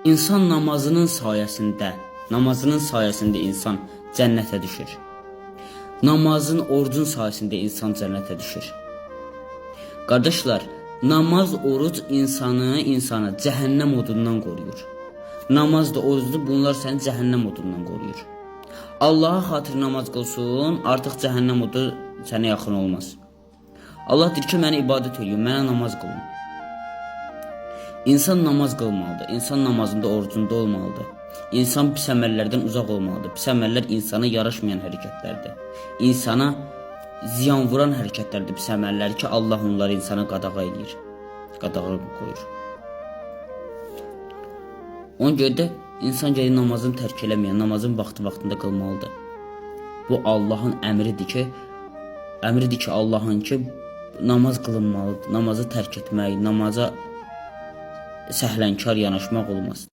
İnsan namazının sayəsində insan cənnətə düşür. Namazın, orucun sayəsində insan cənnətə düşür. Qardaşlar, namaz, oruc insanı cəhənnəm odundan qoruyur. Namaz da, oruc da, bunlar səni cəhənnəm odundan qoruyur. Allaha xatir namaz qılsın, artıq cəhənnəm odu sənə yaxın olmaz. Allah deyir ki, mənə ibadət eləyin, mənə namaz qılın. İnsan namaz qılmalıdır. İnsan namazında, orucunda olmalıdır. İnsan pis əməllərdən uzaq olmalıdır. Pis əməllər insana yaraşmayan hərəkətlərdir. İnsana ziyan vuran hərəkətlərdir pis əməllər ki, Allah onları insana qadağa eləyir. Qadağa qoyur. Ona görə də insan gərək namazını tərk eləməyən, namazın vaxtı-vaxtında qılmalıdır. Bu Allahın əmridir ki, Allahın ki, namaz qılınmalıdır. Namazı tərk etmək, namaza səhlənkar yanaşmaq olmaz.